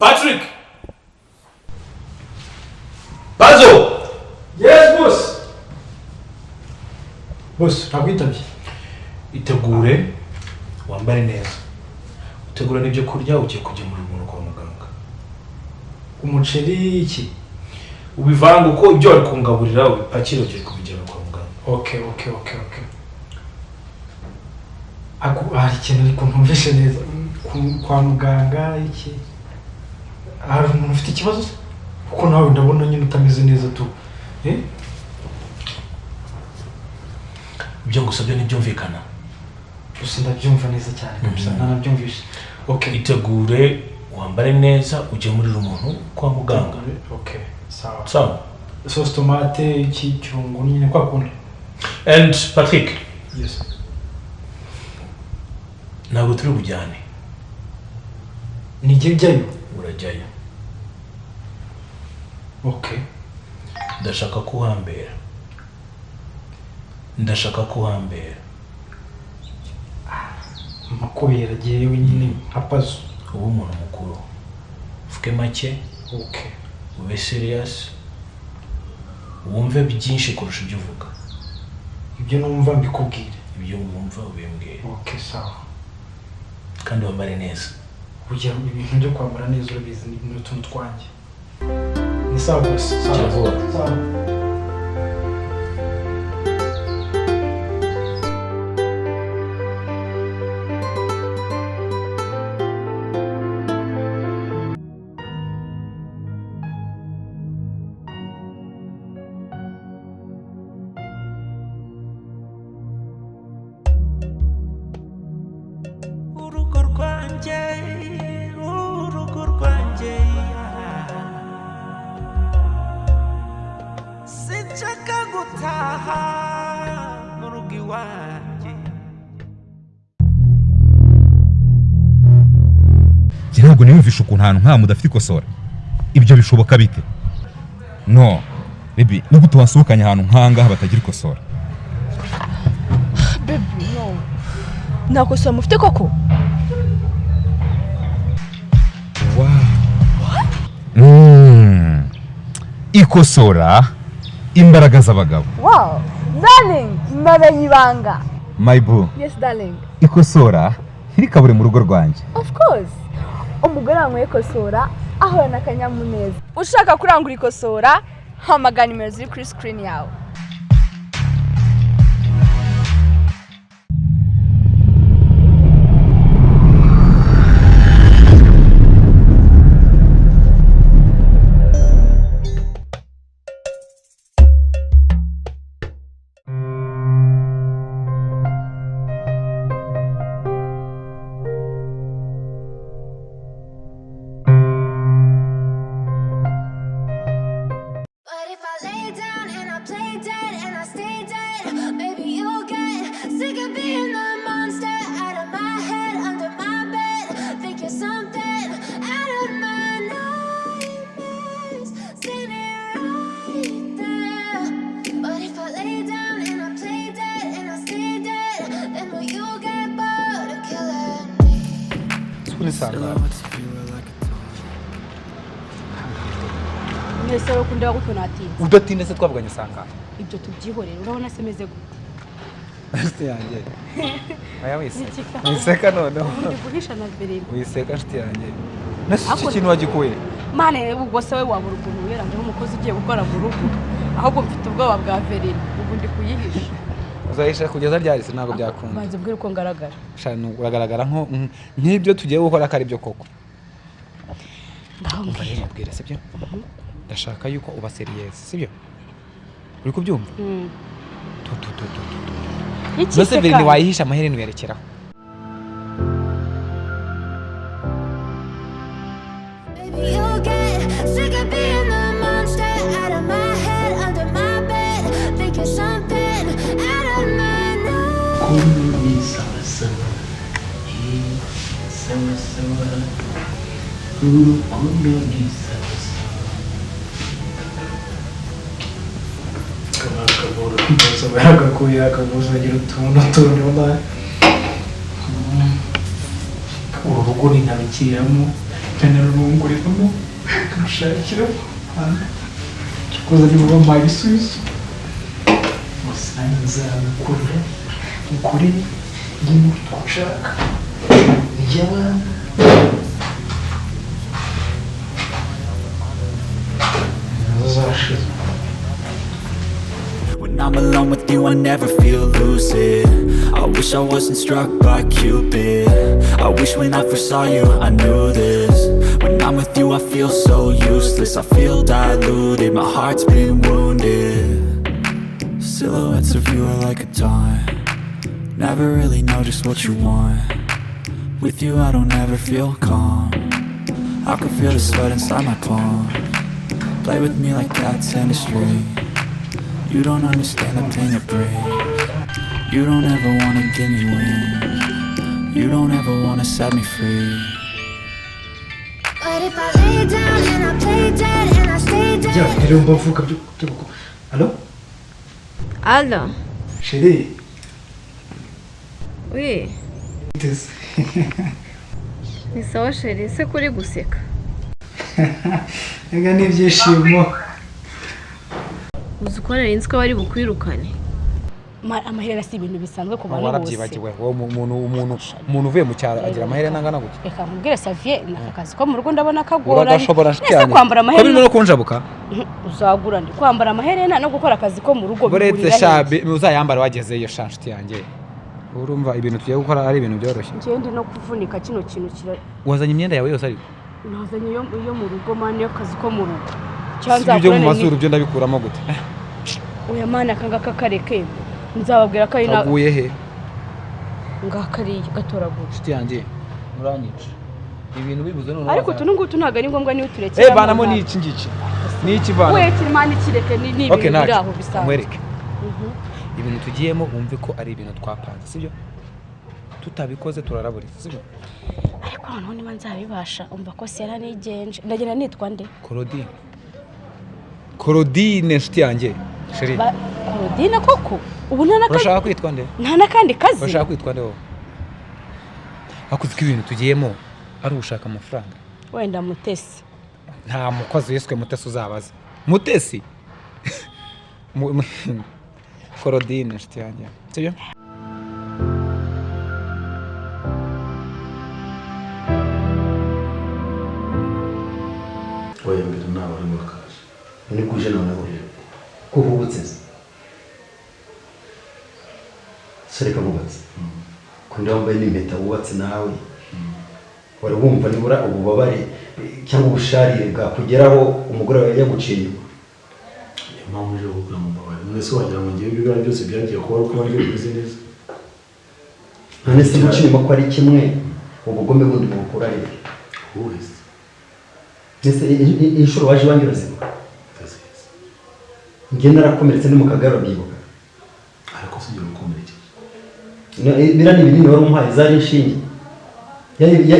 Patrick! Pazo! Yes, boss. Boss, nakwitabye. Itegure, wambare neza, utegura n'ibyo kurya, ugiye kugemurira umuntu kwa muganga. Umuceri, iki? Ubivanga uko ibyo wari kungaburira, ubipakire, ugiye kubijyana kwa muganga. Okay. Aku hari ikintu ariko ntumvishe neza. Kwa muganga iki? Hari umuntu ufite ikibazo se? Kuko nawe ndabona nyine utameze neza tu. Eh? Ibyo ngusabye ntibyumvikana? Gusa ndabyumva neza cyane kabisa. Nanabyumvishe. Okay. Itegure, wambare neza, ugemurire umuntu kwa muganga. Okay, sawa. Sawa. Sauce tomate, iki, kirungo nyine kwa kundi. And Patrick, Yes. ntabwo turi bujyane. Nijye ujyayo? Urajyayo. Okay. Ndashaka ko uhambera, ndashaka ko uhambera. Makubera jyewe nyine nka Pazo. Ube umuntu mukuru, uvuge make. Okay. Ube serious, wumve byinshi kurusha ibyo uvuga. Ibyo numva mbikubwire? Ibyo wumva ubimbwire. Okay, sawa. Kandi wambare neza. Burya ibintu byo kwambara neza urabizi, ni utuntu twanjye. Ni sawa, boss. Sawa. Gira vuba. Sawa. Urugo rwanjye, urugo rwanjye, sinshaka gutaha mu rugo iwanjye. Njye ntabwo niyumvisha ukuntu ahantu nk'aha mudafite ikosora. Ibyo bishoboka bite? No baby, ni gute wasohokanye ahantu nk'aha ngaha batagira ikosora? Baby, no. Nta kosora mufite koko? Ikosora, imbaraga z'abagabo. Wow, darling, mbamenye ibanga. My boo. Yes, darling. Ikosora ntirikabure mu rugo rwanjye. Of course. Umugore wanyweye ikosora ahorana akanyamuneza. Ushaka kurangura ikosora, hamagara nimero ziri kuri screen yawe. But if I lay down and I play dead and I stay dead, maybe you'll get sick of being the monster, out of my head, under my bed. Think you're something out of my nightmares, standing right there. But if I lay down and I play dead and I stay dead, then will you get bored of killing me? Nisanga. Mwese rero kundeba gutyo, natinze. Udatinda se twavuganye sanga? Ibyo tubyihorere. Urabona se meze gute? Nshuti yanjye, oya, wiseka. Nikika. Wiseka noneho. Ndi guhisha na verine. Wiseka, nshuti yanjye. Nese iki Ako- kintu wagikuye? Mane, ubwo se we wabura ukuntu wiyeranjeho umukozi ugiye gukora mu rugo? Ahubwo mfite ubwoba bwa verine, ubu ndi kuyihisha. Uzahisha kugeza ryari se? Ntabwo byakunda. Banza ubwire uko ngaragara. Sha, uragaragara nko nk'ibyo tugiye gukora ko ari byo koko. Ngaho Umva mbwira. rero mubwire, sibyo? Ndashaka yuko uba sérieux, sibyo? Uri kubyumva? Mm. Tu tu tu tu tu tu. Iki Mbese se verine kandi? wayihisha, amahereni uyerekeraho. Maybe you'll get sick of being the monster, out of my head, under my bed. Think you're something out of my nightmares. Kumi sawa sawa, eh, sawa sawa, urukundo ni sawa sawa. Akaboro rwose aba yagakuye, akaguzagira utuntu tundi. Ubona uru rugo nintabikiramo nkanarurungurira. Gushakira cyakoze niba bampaye ibisubizo gusa nanjye nzabikorera, mukorere nyine uko nshaka iby'abana. Nazo zashize. When I'm alone with you, I never feel lucid. I wish I wasn't struck by Cupid. I wish when I first saw you, I knew this. When I'm with you, I feel so useless. I feel diluted, my heart's been wounded. Silhouettes of you are like a taunt. Never really know just what you want. With you, I don't ever feel calm. I can feel the sweat inside my palm. Play with me like cats and a string. You don't understand the pain it brings. You don't ever wanna give me wings. You don't ever wanna set me free. But if I lay down and I play dead and I stay Bya dead. rero mbavuga byo allo? Allo? Chérie. Oui. Biteze? Ni sawa chéri, se kuri guseka? Ega n'ibyishimo. Uzi ko nari nzi ko bari bukwirukane. Amaherena si ibintu bisanzwe ku bantu bose. Warabyibagiwe wowe, umuntu uvuye mu cyaro agira amaherena angana gutya? Reka nkubwire Savier, ni aka kazi ko mu rugo ndabona kagoranye. Uragashobora nshuti Ese yanjye. kwambara Ko birimo amaherena no kunjabuka. Uzagura ndi kwambara amaherena no gukora akazi ko mu rugo Buretse bihurira sha hehe? uzayambara wagezeyo sha nshuti yanjye. Urumva ibintu tugiye gukora ari ibintu byoroshye? Njyewe ndi no kuvunika, kino kintu kira. Wazanye imyenda yawe yose ariko? Nazanye iyo mu rugo man, y'akazi ko mu rugo. Si ibyo mu mazuru byo ndabikuramo gute? Oya man, aka ngaka kareke, nzababwira ko ari na Kaguye he? Ngaka ariya gatoragura. Nshuti yanjye, muranyica ibintu bibuze none. Ariko utu ngutu ntabwo ari ngombwa, niyo turekera. Eh, vanamo n'iki ngiki, n'iki vana. We man, kireke, ni Okay, ibintu biri ntacyo aho bisanzwe. Nkwereke ibintu tugiyemo, wumve ko ari ibintu twapanze, sibyo? Tutabikoze turaraburiza, sibyo? Ariko noneho niba nzabibasha, umva ko sera nigenje, ndagenda nitwa nde? Korodine, Korodine nshuti yanjye, chérie. Korodine koko? Ubu nta n'akandi Urashaka kwitwa nde? Nta n'akandi kazi. Urashaka kwitwa nde wowe? Hakuze ko ibintu tugiyemo ari ugushaka amafaranga. Wenda Mutesi. Nta mukozi wiswe Mutesi, uzabaza Mutesi. Korodine nshuti yanjye, sibyo? Oya, mbere ntabwo ari bakaje. Nibwo uje noneho ko uhubutse se? Se reka nkubatse ko ndi wambaye n'impeta wubatse nawe, wari wumva nibura ububabare cyangwa ubusharire bwakugeraho umugore wawe yaguciye inyuma? Niyo mpamvu uje kugura mu mbabare. None se wagira ngo ngewe ibyo byose byagiye kuba ari uko iwanjye bimeze neza? None se guca inyuma ko ari kimwe, ubugome bundi bukura he? Wowe se? Mbese inshuro waje iwanjye urazibuka? Ndazizi. Njye narakomeretse no mu kagare, urabyibuka? Ariko si ugira ukomerekeje. Biriya ni ibinini wari umuhaye, zari inshinge.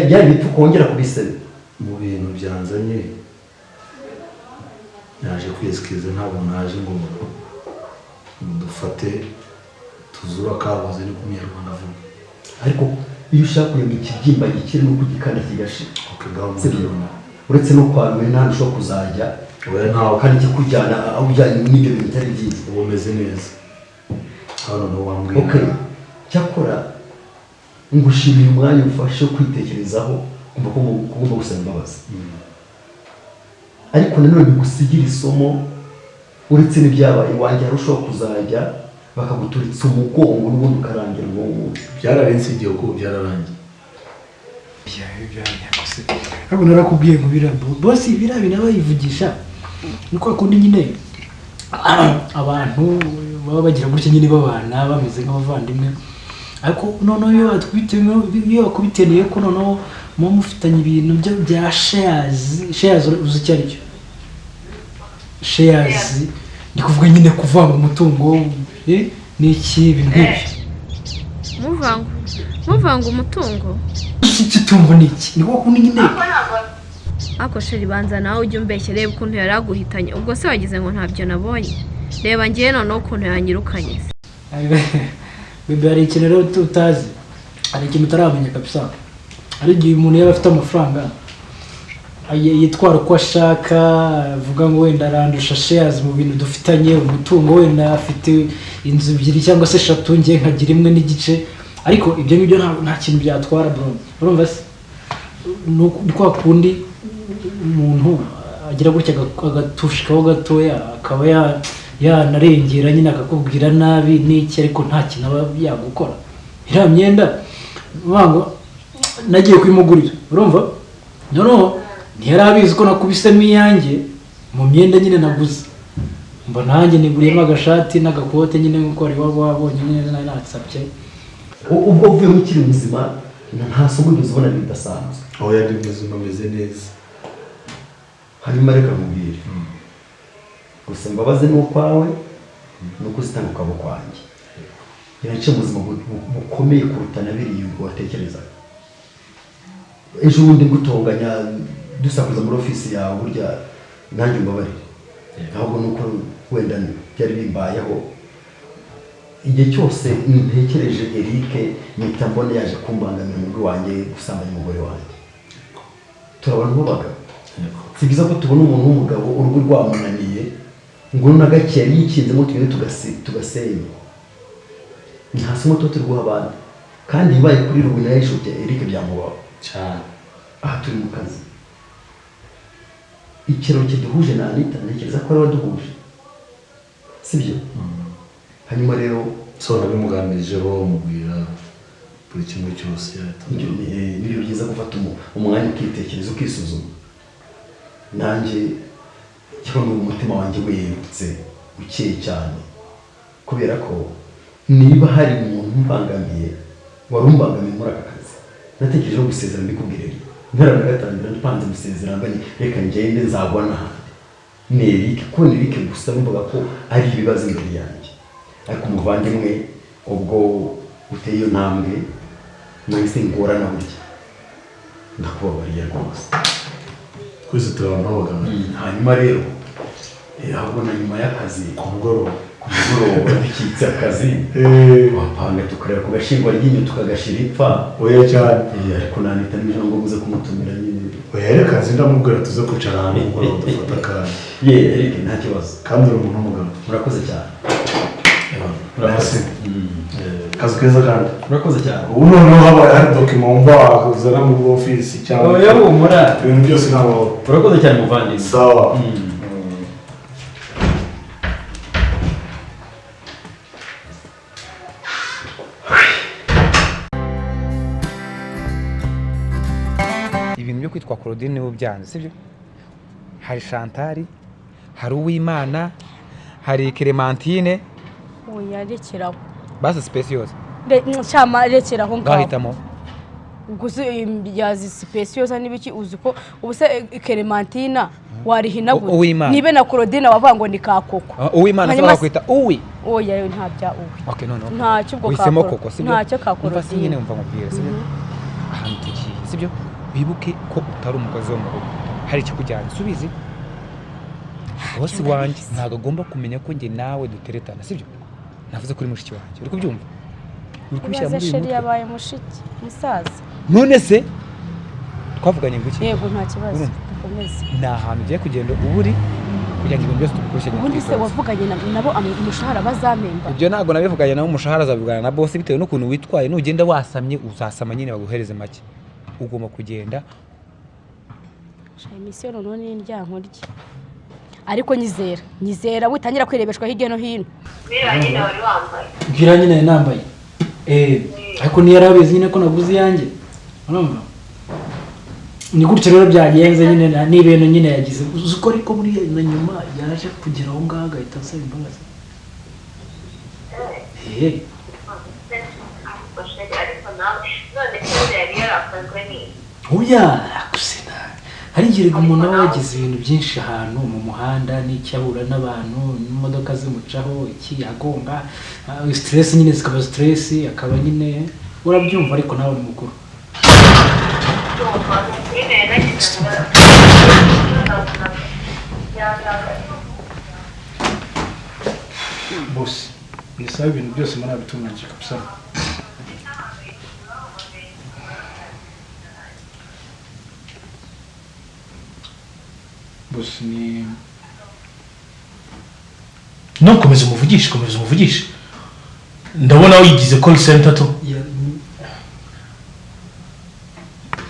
Byari ibipfuko wongera ku bisebe. Mu bintu byanzanye, naje kwisikiza, ntabwo naje ngo dufate tuzura kabuze, niko umunyarwanda avuga. Ariko iyo ushaka kugira ngo ikibyimba gikire nuko ugikanda kigashira. Okay, ngaho. Sibyo? Uretse no kwaruye, nta ushobora kuzajya Oya, ntawe. kandi kikujyana aho ujyanye n'ibyo bintu bitari byiza. Ubu umeze neza hano noneho wambwira. Okay, cyakora ngushimiye umwanya umfashe wo kwitekerezaho, kumva ko ugomba gusaba imbabazi, ariko nanone bigusigira isomo. Uretse n'ibyabaye iwanjye, hari ushobora kuzajya bakaguturitsa umugongo n'ubundi ukarangira uwo munsi. Byararenze igihe kuko ubu byararangiye. Ntabwo narakubwiye ngo biriya boss, biriya bintu aba yivugisha ni kwa kundi nyine abantu baba bagira gutya nyine, babana bameze nk'abavandimwe, ariko noneho iyo batwitemo, iyo bakubiteniye ko noneho muba mufitanye ibintu bya shares. Shares uzi icyo ari cyo? Shares ni kuvuga nyine kuvanga umutungo, n'iki, ibintu nk'ibyo. Muvanga umutungo? Iki tungo ni iki? Ni kwa kundi nyine. Ariko chéri, banza nawe ujye umbeshya. Reba ukuntu yari aguhitanye. Ubwo se wagize ngo ntabyo nabonye? Reba ngewe noneho ukuntu yanyirukanye. Bébé, hari ikintu rero utazi, hari ikintu utaramenya kabisa. Hari igihe umuntu yaba afite amafaranga yitwara uko ashaka, avuga ngo wenda arandusha shares mu bintu dufitanye, umutungo wenda afite inzu ebyiri cyangwa se eshatu, njye nkagira imwe n'igice, ariko ibyo ngibyo nta kintu byatwara bro. Urumva se, ni kwa kundi umuntu agira gutya agatushikaho gatoya, akaba yanarengera nyine akakubwira nabi n'iki, ariko nta kintu aba yagukora. Iriya myenda ngo nagiye kuyimugurira, urumva, noneho ntiyari abizi ko nakubisemo iyanjye mu myenda nyine naguze, mba nanjye niguriyemo agashati n'agakote nyine nk'uko wari wabonye nyine natsabye. Ubwo uvuye ukiri muzima nta somo wigeze ubona ridasanzwe? Aho yari muzima ameze neza. Hanyuma reka nkubwire, gusa imbabazi ni ukwawe ni uko uzitanga ukaba ukwanjye. Iraciye ubuzima bukomeye kuruta na biriya watekerezaga. Ejo bundi ngutonganya dusakuza muri ofisi yawe, burya nanjye umbabarire, ahubwo ni uko wenda byari bimbayeho. Igihe cyose ntekereje Eric mpita mbona yaje kumbangamira mu rugo wanjye, gusambanya umugore wanjye. Turabona nk'abagabo, si byiza ko tubona umuntu w'umugabo urugo rwamunaniye ngo na gake yari yikinzemo tugende tugasenya. Nta somo tuba turi guha abandi, kandi bibaye kuri Rubina ejo bya Eric byamubaho cyane. Aha turi mu kazi, ikiraro kiduhuje na Anita ntekereza ko ari waduhuje, sibyo? Hanyuma rero so nabimuganirijeho mubwira buri kimwe cyose. Nibyo byiza gufata umwanya ukitekereza ukisuzuma. Nanjye cyangwa umutima wanjye werutse ukeye cyane, kubera ko niba hari umuntu umbangamiye wari umbangamiye muri aka kazi, natekereje no gusezera mbikubwire ntaragatangira mpanze gusezera mbanye reka ngende nzagwa n'ahandi. Ni Eric, kuko ni Eric gusa numvaga ko ari ibibazo imbere yanjye, ariko umuvandimwe ubwo uteye iyo ntambwe nahise ngorana burya ndakubabariye rwose. Twese turi abantu b'abagabo. Hanyuma rero ahubwo na nyuma y'akazi ku mugoroba dukitse akazi wapanga tukareba ku gashingwa ryinyo tukagashira ipfa. Oya cyane. Ariko nanita nijoro ngo uze kumutumira nyine. Oya reka nzi ndamubwira tuze kwicara ahantu mugoroba dufata akanya. Ye Eric nta kibazo, kandi uri umuntu w'umugabo. Murakoze cyane. Murakoze. Kazi keza kandi. Murakoze cyane. Ubu noneho habaye hari dokima wumva wakuzana muri ofisi cyangwa oya humura ibintu byose ntabwo. Urakoze cyane muvandimwe. Sawa. Ibintu byo kwitwa Claudine nibo byanze, sibyo? Hari Chantal, hari Uwimana, hari Clementine. Oya rekeraho. Basi space yose. Chama rekeraho ngaho. Ngahitamo. Gusa yazi space yose nibiki uzi ko ubuse Clementina warihina gute? Nibe na Claudine wavuga ngo ni ka koko. Uwimana se bakwita Uwi. Oya nta bya Uwi. Okay none. Ntacyo ubwo ka. Uhisemo koko, sibyo? Ntacyo ka Claudine. Umva nyine umva nkubwira, sibyo? Ahantu tugiye, sibyo? Wibuke ko utari umukozi wo mu rugo, hari ikikujyanye subizi. Bosi wanjye ntabwo agomba kumenya ko njye nawe duteretana, sibyo? Navuze kuri mushiki wanjye, uri kubyumva? Uri kubishyira muri uyu mutwe? Yabaye mushiki musaza. None se twavuganye ngo iki? Yego nta kibazo, dukomeze. Ni ahantu ugiye kugenda uba uri kugira ngo ibintu byose tubikoreshe. Ubundi se wavuganye nabo umushahara bazamemba? Ibyo ntabwo nabivuganye nabo, umushahara azabivugana na bosi bitewe n'ukuntu witwaye. Nugenda wasamye uzasama nyine baguhereze make. Ugomba kugenda. Misiyo noneho ni indyankurye, ariko nyizera witangira kwirebeshwa hirya no hino. Bwira nyine nambaye ariko ntiyari abizi nyine ko naguze iyanjye, urumva? Ni gutyo rero byagenze nyine, ni ibintu nyine yagize uzi ko, ariko buriya na nyuma yaje kugera aho ngaho agahita asaba imbabazi. Oya gusena hari igihe umuntu aba yagize ibintu byinshi ahantu mu muhanda n'icyo ahura n'abantu n'imodoka zimucaho iki agonga stress nyine zikaba stress, akaba nyine urabyumva, ariko nawe uri mukuru. Boss, bisaba ibintu byose murabitunganyije kabisa. Boss, ni No, komeza umuvugishe, komeza umuvugishe. Ndabona wigize call center to.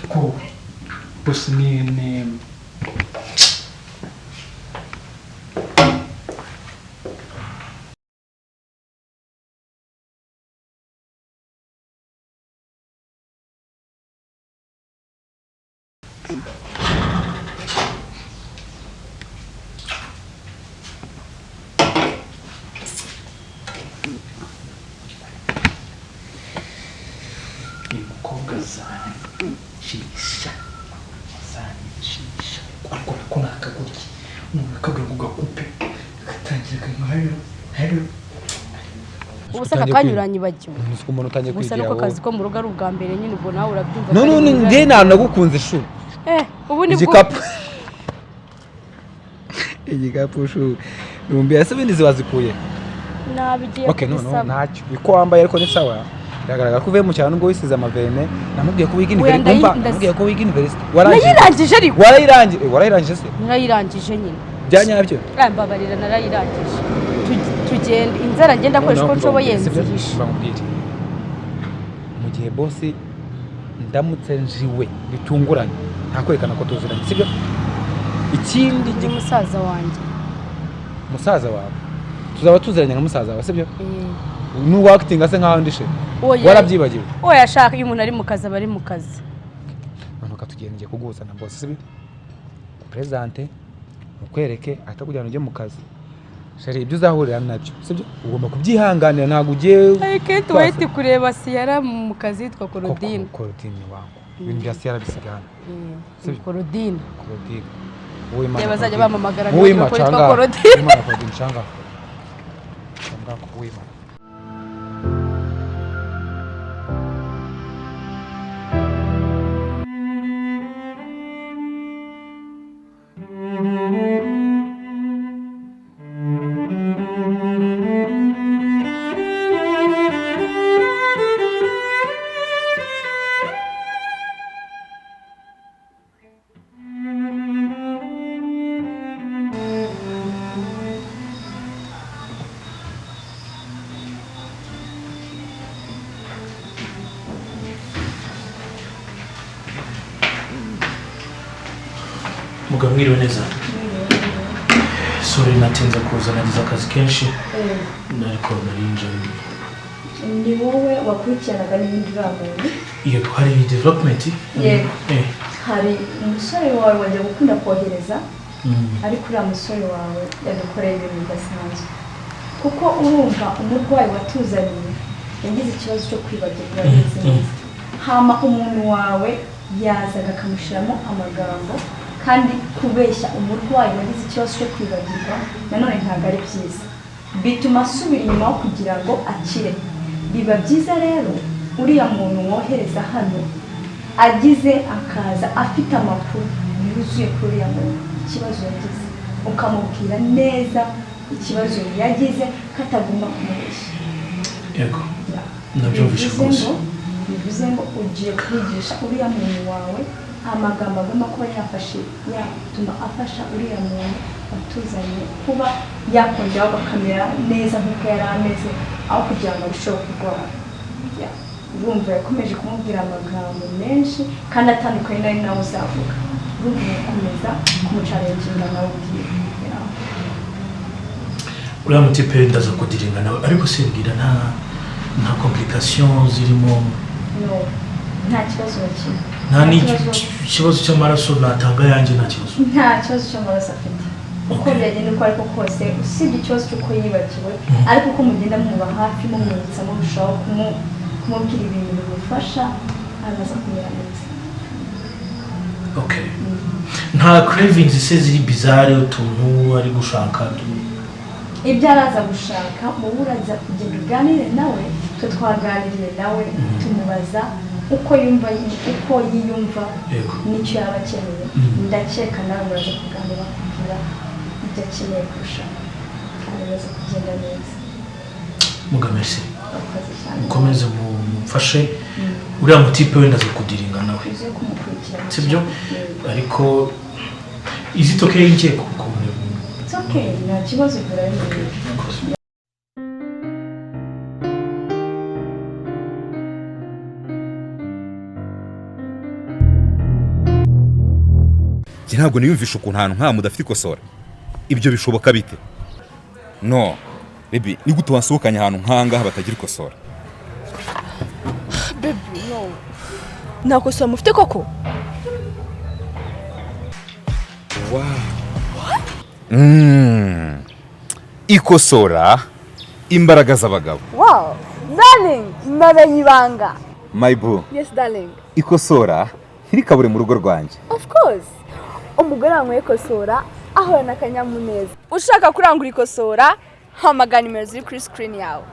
Ko boss ni uyu mukobwa azancisha, azancisha, ariko nako nakagurye umuntu akabwira ngo gakupe agatangira akanywa hariyo hariyo. Ubu se aka kanya uranyibagiwe? Uzi ko umuntu utangiye Gusa kwigira nuko wowe. akazi ko mu rugo ari ubwa mbere nyine, ubwo nawe urabyumva No, ko no, ari no, ibintu njye biba. ntabwo nagukunze shu. Ubu ni bwo. Igikapu. Igikapu shu. Numbi ese ibindi ziwazikuye. Nabigiye Okay, no, no, kubisaba. ntacyo. Uko wambaye ariko ni sawa. Biragaragara ko uvuye mu cyaro nubwo wisize amavene. Namubwiye ko wiga Oya, university. Umva, namubwiye ko wiga university. Nayirangije ariko. Warayirangije, warayirangije se? Narayirangije nyine. Bya nyabyo. Mbabarira, narayirangije. Tugende, inzara ngenda akoresha uko nshoboye nzihisha. Bamubwire. Mu gihe bosi ndamutse njiwe bitunguranye, ntakwerekana ko tuziranye, sibyo? Ikindi Ni musaza wanjye. Musaza wawe. Tuzaba tuziranye nka musaza wawe, sibyo? Eh. Nubwo acting ase nkaho ndishe. Oya. Warabyibagiwe. Oya, ashaka iyo umuntu ari mu kazi aba ari mu kazi. Noneho katugenda, ngiye kuguhuza na boss, sibyo? Presente mukwereke ahita kugira ngo ujye mu kazi. Chérie, ibyo uzahurira nabyo, sibyo? Ugomba kubyihanganira, ntabwo ugiye I can't wait kureba Siyara mu kazi yitwa Korodine. Korodine wangu. Ibintu bya Siyara bisigana. Sibyo? Korodine. Korodine. Uwimana. Reba bazajya Korodine. bampamagara Uwima niba ko yitwa changa. Korodine. Uwimana Korodine changa. Changa Uwimana. Mugabo, mwiriwe neza. Sorry, natinze kuza, nagize akazi kenshi ariko narinje. Ni wowe wakurikiranaga n'ibindi uriya muntu? Yego, hari development. Yego. Hari umusore wawe wajya gukunda kohereza, ariko uriya musore wawe yadukoreye ibintu bidasanzwe, kuko urumva umurwayi watuzaniye yagize ikibazo cyo kwibagirwa neza neza, hama umuntu wawe yazaga akamushyiramo amagambo, kandi kubeshya umurwayi wagize ikibazo cyo kwibagirwa nanone ntabwo ari byiza, bituma asubira inyuma aho kugira ngo akire. Biba byiza rero uriya muntu wohereza hano agize akaza afite amakuru yuzuye kuri uriya muntu, ikibazo yagize ukamubwira neza ikibazo yagize, katagomba kumubeshya. Yego, nabyumvise Bivuze rwose. ngo bivuze ngo ugiye kwigisha uriya muntu wawe amagambo agomba kuba yafashe yatuma afasha uriya muntu watuzanye kuba yakongeraho bakamera neza nk'uko yari ameze, aho kugira ngo arusheho kurwara. Ya, urumva yakomeje kumubwira amagambo menshi kandi atandukanye n'ayo nawe uzavuga, urumva yakomeza kumucarenginga nawe ubwiwe. Ya. Uriya mutipe ndaza kudiringa nawe, ariko simbwira nta complication zirimo? No, nta kibazo na kimwe. Nta kibazo. n'ikibazo cy'amaraso natanga yanjye, nta kibazo? Nta kibazo cy'amaraso afite, uko byagenda uko ariko kose, usibye ikibazo cy'uko yibagiwe, ariko uko mugenda mumuba hafi mumwibutsa, murushaho kumubwira ibintu bimufasha, araza kumera neza. Okay, nta cravings se ziri bizarre, utuntu ari gushaka Ibyo araza gushaka wowe uraza kugenda uganire nawe. Twe twaganiriye nawe, tumubaza uko yumva, uko yiyumva n'icyo yaba akeneye. Ndakeka nawe muraza kuganira akubwira ibyo akeneye kurushaho, kandi biraza kugenda neza. Muga, merci. Urakoze cyane. Mukomeze mumfashe. Uriya mutipe wenda aza kudiringa nawe. Uze kumukurikirana. Sibyo, ariko Is it okay ngiye kumureba? It's okay, nta kibazo, turabimenya. Njye ntabwo niyumvisha ukuntu ahantu nk'aha mudafite ikosora. Ibyo bishoboka bite? No baby, ni gute wansohokanye ahantu nk'ahangaha batagira ikosora? Baby, no, nta kosa mufite koko. Ikosora, imbaraga z'abagabo. Wow, darling, namenye ibanga. My boo. Yes, darling. Ikosora ntirikabure mu rugo rwanjye. Of course, umugore wanyweye ikosora ahorana akanyamuneza. Ushaka kurangura ikosora, hamagara nimero ziri kuri screen yawe.